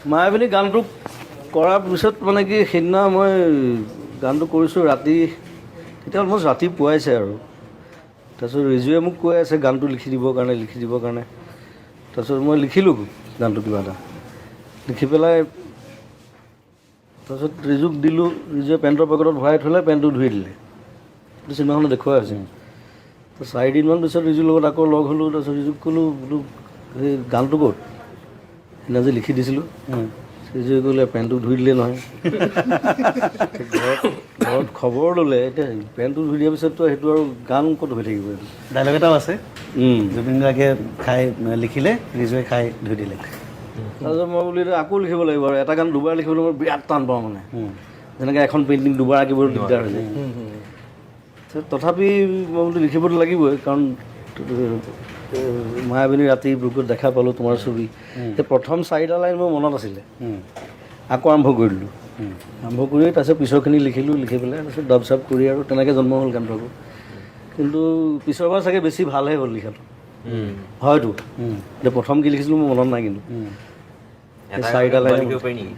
মায়াবিনী গানটো কৰাৰ পিছত মানে কি, সেইদিনা মই গানটো কৰিছোঁ ৰাতি, তেতিয়া অলমষ্ট ৰাতি পুৱাইছে আৰু। তাৰপিছত ৰিজুৱে মোক কৈ আছে গানটো লিখি দিবৰ কাৰণে, লিখি দিবৰ কাৰণে। তাৰপিছত মই লিখিলোঁ গানটো কিবা এটা লিখি পেলাই, তাৰপিছত ৰিজুক দিলোঁ। ৰিজুৱে পেণ্টৰ পকেটত ভৰাই থ'লে, পেণ্টটো ধুই দিলে। এইটো চিনেমাখনত দেখুওৱা হৈছে। তো 4 দিনমান পিছত ৰিজুৰ লগত আকৌ লগ হ'লোঁ। তাৰপিছত ৰিজুক ক'লোঁ বোলো, সেই গানটো ক'ত, সেইদিনা যে লিখি দিছিলোঁ? ৰিজুৱে ক'লে, পেণ্টটো ধুই দিলে নহয়। ঘৰত খবৰ ল'লে। এতিয়া পেণ্টটো ধুই দিয়াৰ পিছততো সেইটো আৰু গান ক'ত হৈ থাকিব এইটো? ডাইলগ এটাও আছে, জুবিন গাৰ্গে খাই লিখিলে, ৰিজুৱে খাই ধুই দিলে। তাৰপিছত মই বোলো, এতিয়া আকৌ লিখিব লাগিব। আৰু এটা গান দুবাৰ লিখিবলৈ মই বিৰাট টান পাওঁ। মানে যেনেকৈ এখন পেইণ্টিং দুবাৰ আঁকিব দিগদাৰ হৈ যায়। তথাপি মই বোলো, লিখিবতো লাগিবই, কাৰণ মায়াবিনী ৰাতি বুকুত দেখা পালোঁ তোমাৰ ছবি, সেই প্ৰথম চাৰিটা লাইন মোৰ মনত আছিলে। আকৌ আৰম্ভ কৰি দিলোঁ। আৰম্ভ কৰি তাৰপিছত পিছৰখিনি লিখিলোঁ। লিখি পেলাই তাৰপিছত ডাব চাব কৰি আৰু তেনেকৈ জন্ম হ'ল গানটো আকৌ। কিন্তু পিছৰবাৰ চাগে বেছি ভালহে হ'ল লিখাটো হয়তো। এতিয়া প্ৰথম কি লিখিছিলোঁ মোৰ মনত নাই, কিন্তু সেই চাৰিটা লাইন লিখিব পাৰি নেকি?